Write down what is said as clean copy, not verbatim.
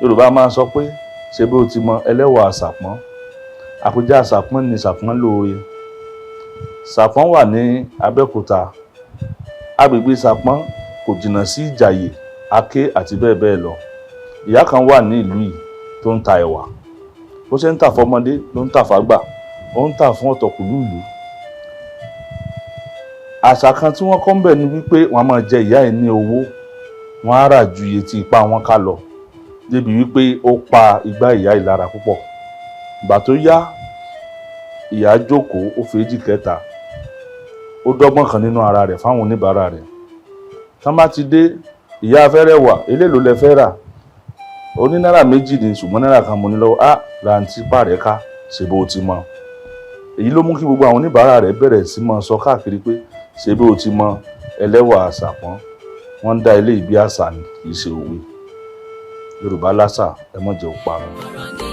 Yorùbá máa ń sọ pé ṣe bí o ti mọ ẹlẹ́wà Ṣàpọ́n. Àpèjá Ṣàpọ́n ni Ṣàpọ́n lóore. Ṣàpọ́n wà ní Abẹ́òkúta. Agbègbè Ṣàpọ́n kò jìnnà sí Ìjàyè, Aké àti bẹ́ẹ̀ bẹ́ẹ̀ lọ. Ìyá kan wà ní ìlú yìí tó ń ta ẹ̀wà. Bó ṣe ń tà fọmọdé ló ń tà fágbà, ó ń tà fún ọ̀tọ̀kùlú ìlú. Àṣà kan tí wọ́n kọ́ ń bẹ̀ ni wípé wọ́n á máa jẹ ìyá yìí ní owó, wọ́n á rà ju iye tí ipá wọn ká lọ, débi wípé ó pa igbá ìyá yìí lára púpọ̀. Ìgbà tó yá, ìyá jókòó, ó fèéjì kẹta, ó dọ́gbọ́n kan nínú ara rẹ̀ fáwọn oníbàárà rẹ̀. Tán bá ti dé, ìyá afẹ́rẹ́ wà, eléèló lẹ fẹ́ rà? Ó ní náírà 2 ni, ṣùgbọ́n náírà kan mo ní lọ́wọ́ á ra ní tipa rẹ̀ ká, ṣe bó ti mọ. Èyí ló mú kí gbogbo àwọn oníbàárà rẹ̀ bẹ̀rẹ̀ sí máa sọ káàkiri pé ṣe bó ti mọ ẹlẹ́wà Ṣàpọ́n. Wọ́n ń dá ilé ìbí àṣà ni, kì í ṣe òwe. Yorùbá lásà, ẹ má jẹ́ ó parun. Ọ̀rọ̀ ni.